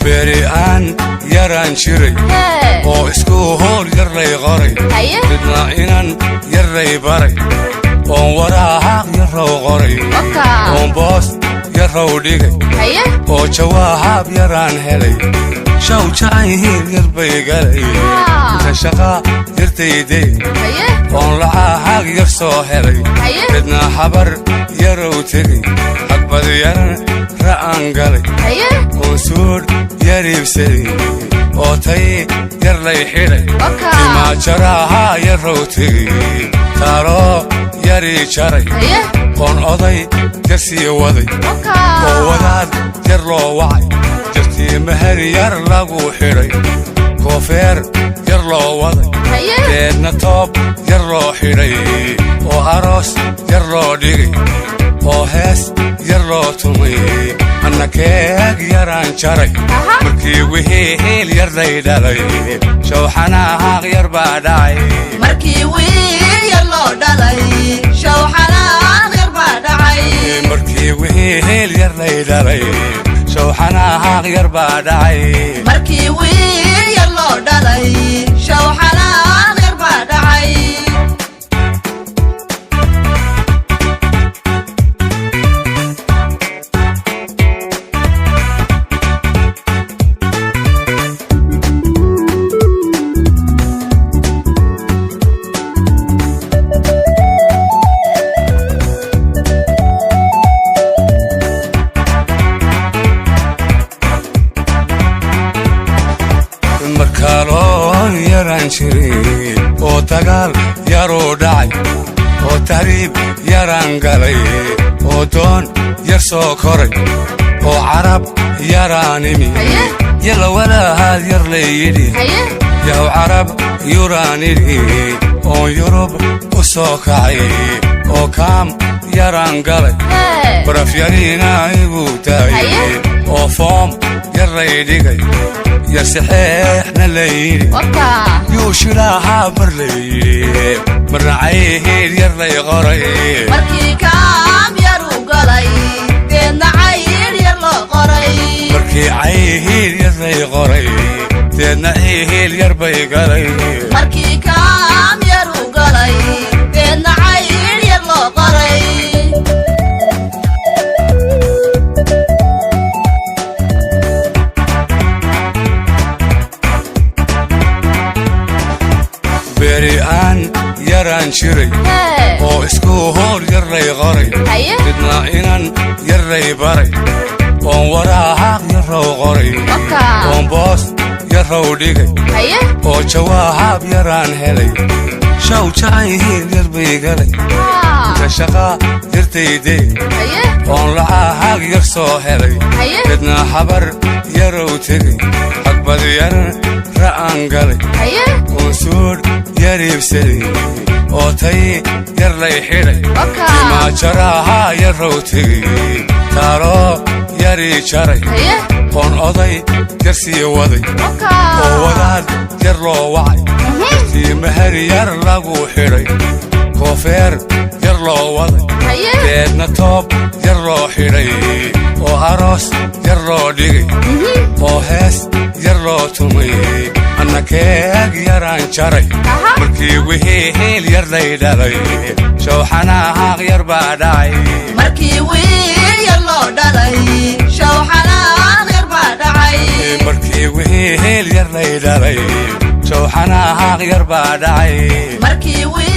Beri aan yaraan jiray oo isku hool yar lay qoray, midna inan yar lay baray, oon waraaq yarrow qoray, oon boos yarrow dhigay, oo jawaab yaraan helay, shaw jacayl yar bay galay. Inta shaqaa yartayday, oon lacag yar soo helay, midna habar yarow tegey, hagbad yaran ra'an galay, oon suudh yar iibsaday, oo tay yar lay xidhay, timaajaraha yarrow tegey, taaloo yarii jaray, oon oday yar sii waday, oo wadaad yar loo wacay, jartii meher yar lagu xidhay, koofeer yar loo waday, deedna toob yar loo xidhay, oo aroos yar loo dhigay, oo hees yar loo tumay, anna keeg yaraan jaray. Markii wihiil yar lay dhalay, shawxanaaq yar baa dhacay. Markii wiil yar loo dhalay, shawxanaaq yar baa dhacay. Markii wihiil yar lay dhalay, shawxanaaq yar baa dhacay. Markii wiil yar loo dhalay, shawxanaaq yar baa dhacay. Markaaloon yaraan jiray oo dagaal yaruu dhacay, oo tahriib yaraan galay, oo doon yar soo koray, oo carab yaraan imi, yalla walahaad yar layidhi, yaw carab yuraan idhi, oon Yurub u soo kacay, oo kaam yaraan galay, baraf yariina igu daayay, oo foom yar lay dhigay, yar saxeexna layidhi, yuu shilaahaa mar layidhi, marna cayhiil yar lay qoray. Markii kaam yar u galay, deedna cayr yar loo qoray. Markii cayhiil yar lay qoray, deedna cihiil yar bay galay. Markii kaam yar u galay, deedna cayr yar loo qoray. Beri aan yaraan jiray oo isku hool yar lay qoray, midna inan yar lay baray, oon waraaq yarrow qoray, oon boos yarrow dhigay, oo jawaab yaraan helay, shaw jacayl yar bay galay. Inta shaqaa yartayday, oon lacag yar soo helay, midna habar yarow tegey, hagbad yar ra'an galay, oon suudh yar iibsaday, oo tay yar lay xidhay, timaajaraha yarrow tegey, taaloo yarii jaray, oon oday yar sii waday, oo wadaad yar loo wacay, jartii meher yar lagu xidhay, koofeer yar loo waday, deedna toob yar loo xidhay, oo aroos yar loo dhigay, oo hees yar loo tumay, anna keeg yaraan jaray. Markii wihiil yar lay dhalay, shawxanaaq yar baa dhacay. Markii wiil yar loo dhalay, shawxanaaq yar baa dhacay. Markii wihiil yar lay dhalay, shawxanaaq yar baa dhacay. Markii wiil